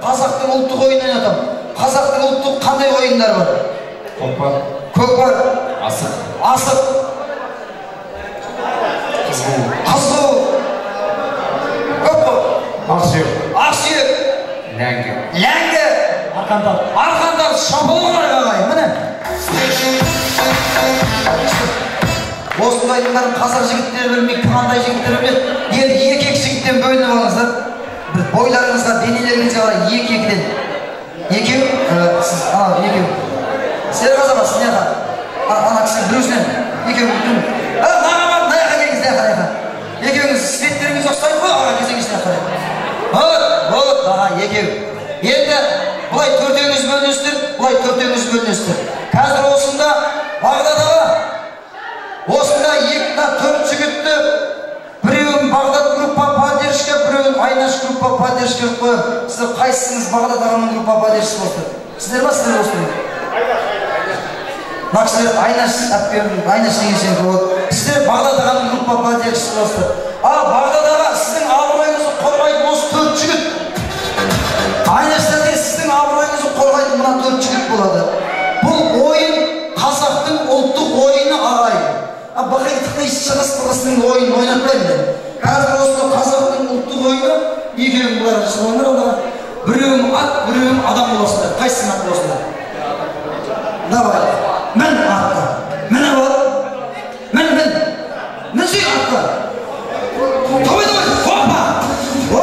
Қазақтың ұлттық ойынын ойнатамын. Қазақтың ұлттық қандай ойындары бар? Көкпар. Көкпар. Асық. Асық. Қыз қуу. Қыз қуу. Көп қой. Ақсүйек. Ақсүйек. Ләңгі. Ләңгі. Арқандар. Арқандар. Шапалақ ағай. Міне. Осындайдың бәрін қазақ жігіттері білмей, қандай жігіттері біледі. Енді екі-екі жігіттен бөлініп алыңыздар. Бір бойларыңызға, денелеріңізге қарай екі-екіден. Екеу, сіз, ана, екеу. Серғазы аға, сіз неға? Ана кісі біреусінен, екеу. Маған бар, мына жаққа келіңіз, мына жаққа, мына жаққа. Екеуіңіз светтеріңіз ұқсайды ғой, аға, келсеңіз мына жаққа қарай. Вот, вот, аға, екеу. Енді былай төртеуіңіз бөлінесіздер, былай төртеуіңіз бөлінесіздер. Қазір осында Бағдат аға, осында екі, төрт жігітті, біреуін Бағдат группа поддержка, біреуін Айнаш группа поддержка қойып, сіздер қайсысыңыз Бағдат ағаның группа поддержкасы болсыздар? Сіздер ма, сіздер болсыздар? Мына кісілер Айнаш әпкем, Айнаш деген сен болады. Сіздер Бағдат ағаның группа поддержкасы болсыздар. Ал Бағдат аға, сіздің абыройыңызды қорғайтын осы төрт жігіт. Айнаш тәте, сіздің абыройыңызды қорғайтын мына төрт жігіт болады. Бұл ойын қазақтың ұлттық ойыны ағайын. Бақи шығыс қырғызының ойынын ойнатпаймын мен. Қазір осында қазақтың ұлттық ойыны, екеуің бұлар шығыңдар алдаға. Біреуің ат, біреуің адам боласыңдар. Қайсысың ат боласыңдар? Давай. Мін атқа. Мін ал. Мін, мін. Мінсей атқа. Давай, давай. Хоппа. О,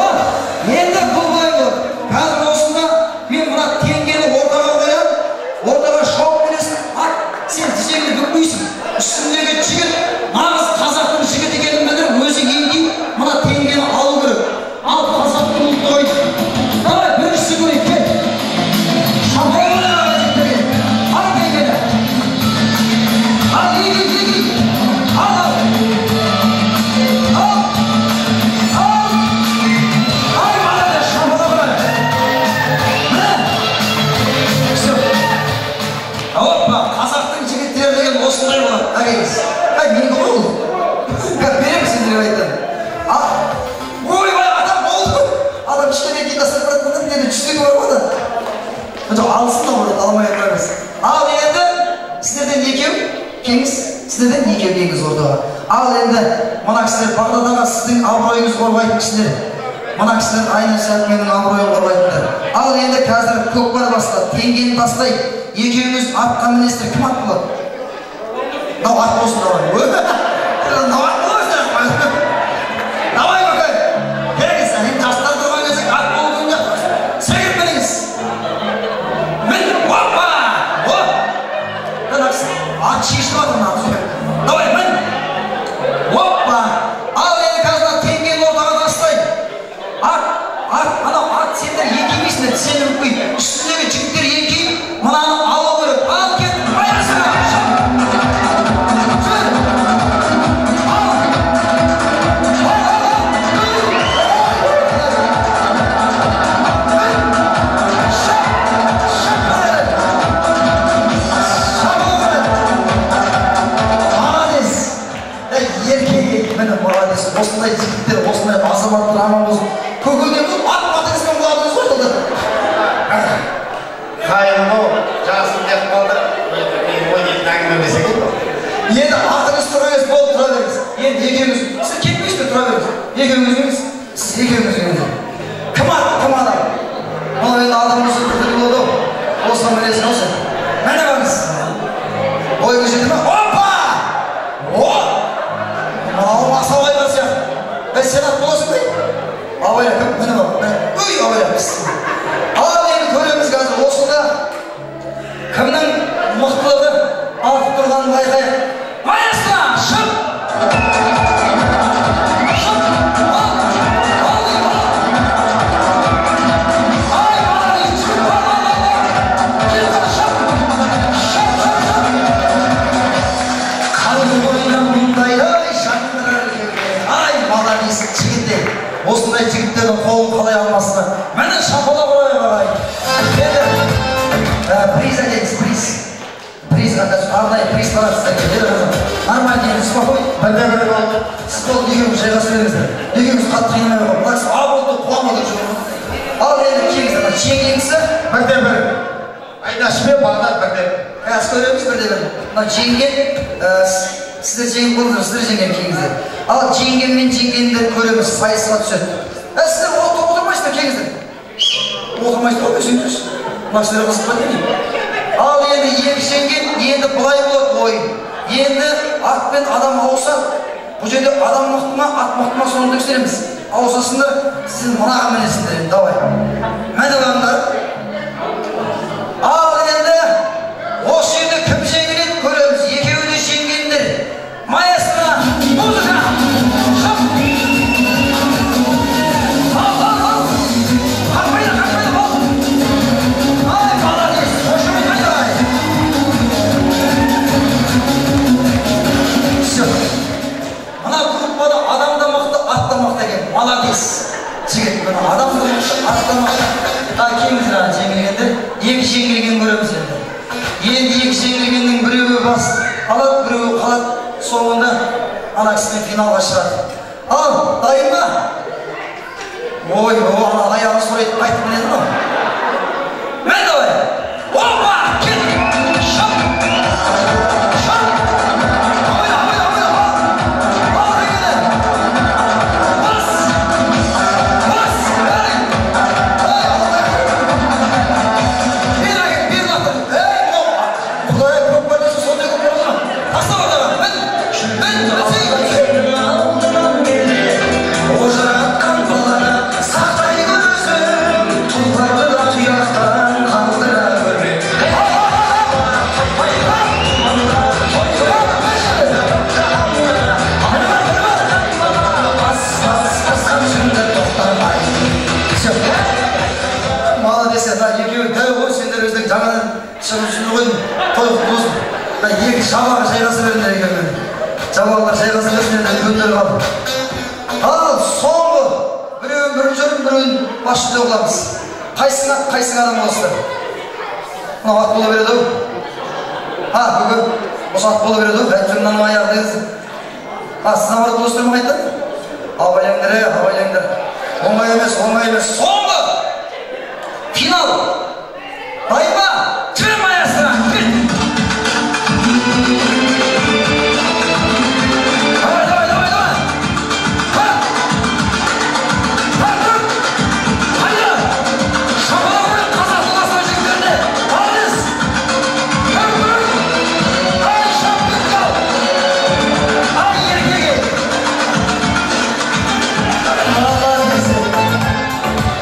енді бұл былай болады. Қазір осында мен мына теңгені ортаға қоямын. Ортаға шауып келесің, ат, сен тізеңді бүкпейсің. Үстіндегі жігіт, нағыз қазақтың жігіті екенін білдіріп, өзі еңкейіп, мына теңгені алу керек. Ал қазақтың ұлттық ойыны. Давай, біріншісі көрейік, кел. Шапалақ жігіттерге. Ал теңгені. Ал, еңкей, еңкей. Ал, ал. Ал. Ал. Ай, молодец, шапалақ ұрайық. Міне. Всё. Опа, қазақтың жігіттері деген осындай болады. Әкеңіз. Әй, менікі ғой ол. Беремін сендерге айтамын. Ойбай, адам болды. Адам кішкене кейін тастап барады, мына енді жүздегі бар ғой да. Жоқ, алсын да болады, алмай отырамыз. Ал енді сіздерден екеу келіңіз, сіздерден екеу келіңіз ортаға. Ал енді мына кісілер Бағдат аға, сіздің абыройыңызды қорғайтын кісілер. Мына кісілер Айнаш әпкенің абыройын қорғайтындар. Ал енді қазір көкпар бастады, теңгені тастайды. Екеуіңіз атқа мінесіздер, кім ат болады? Мынау ат болсын, давай. Мынау ат болсын. Давай, көке. Келіңіз, енді жастар тұрған кезде ат болу күнде. Секіріп мініңіз. Мін, опа! Оп! Мына кісі ат шешіліп жатыр мына. Давай, мін. Опа! Ал енді қазір мына теңгені ортаға тастайды. Ат, ат, анау ат, сендер еңкеймейсіңдер, тізені бүкпей. Үстіндегі жігіттер еңкейіп, мынаны алу керек. Ал кет, аясына! Молодец! Еркек, міне молодец. Осындай жігіттер, осындай азаматтар аман болсын. Көкеден көп ат батырысымен құладыңыз ғой жылда. Қайырым-ау, жасым деп қалды. Мен ойнайтын әңгіме емес екен. Енді атыңыз тұра беріңіз, болды, тұра беріңіз. Енді екеуіңіз, сіз кетпейсіз бе, тұра беріңіз. Екеуіңіз емес, сіз екеуіңіз енді. Кім ат, кім адам? Бұл енді адам болса біртүрлі болады ау. Осыны білесің ау сен. Міне барыңыз. Ойыңыз жетті ме? Опа! О! Мынау асау айғыр сияқты. Әй, сен ат боласың ба? Абайла, кім? Міне бар, міне. Өй, абайла. Ал енді көреміз қазір осында кімнің мықтылығы артып тұрғанын байқайық. Маэстро, шық! Шық! Ал! Ал, ал! Ай, молодец, шық! Ал, ал, ал, ал! Кел, шық! Шық, шық, шық! Халық ойына мұндайдай жаңғырар елге. Ай, молодец, жігіттер. Осындай жігіттердің қолын қалай алмасына. Міне шапалақ ұрайық ағайын. Енді приз әкеліңіз, приз. Приз, арнайы приз барады сіздерге. Нормально, енді спокойно. Бірде бір болды. Сіз болды, екеуіңіз жайғаса беріңіздер. Екеуіңіз қатты қинамай қойып. Мына кісі а болды, қуанып отыр жүр. Ал енді келіңіз, ана Жеңгенсі? Бірде бір. Айдаш пен Бағдат бірде бір. Қазір көреміз бірде бір. Мына жеңген, сіздер жеңіп болдыңыздар, сіздер жеңген келіңіздер. Ал жеңген мен жеңгенді көреміз, сайысқа түседі. Сіздер отырмайсыздар, келіңіздер. Отырмайсыздар ғой, десеңдерші. Мына кісілер қызық па демеймін. Ал енді екі жеңген, енді былай болады ойын. Енді ат пен адам ауысады. Бұл жерде адам мықты ма, ат мықты ма, соны тексереміз. Ауысасыңдар, сен мынаға мінесіңдер енді, давай. Міне алыңдар. Ал енді осы жерде кім жеңіледі көреміз. Екеуі де жеңгендер. Маэстро, музыка! Шап! Ал, ал, ал! Қақпайды, қақпайды, ал! Ай, молодец! Қошемет айдай! Все. Мына группада адам да мықты, ат та мықты екен. Молодец! Жігіт, мына адам да мықты, ат та мықты. Келіңіздер, ана жеңілгендер. Екі жеңілген көреміз енді. Енді екі жеңілгеннің біреуі бас алады, біреуі қалады. Соңында ана кісімен финалға шығады. Ал, дайын ба? Ой, ана аяғын сұрайды, қайтып мінеді мынау. Мін давай! Опа! Кеттік! Шап! Шап! Ойна, ойна, ойна! Ал, дегені! Бас! Бас! Ай! Ай, алда! Бер әкел, бер лақтыр! Ей, мынау! Құдай, көп бар десе, сондай көп бар ма? Таста ортаға! Мін! Мін! Молодец, мына екеуі дәу ғой, сендер өздерің жаңадан шығып жүрсіңдер ғой, той құтты болсын. Мына екі жабағы жайғаса беріңдер екеуі. Жабағылар жайғаса беріңдер, үлкендер қалды. Ал соңғы біреуін бірінші орын, біреуін бас жүлде қыламыз. Қайсың ат, қайсың адам боласыздар? Мынау ат бола береді ау. А, көке, осы ат бола береді ау. Әйтеуір мынаның аяғы дегенсіз. А, сіз наоборот боласыздар ма қайтадан? Абайлаңдар, абайлаңдар. Оңай емес, оңай емес. Соңғы финал.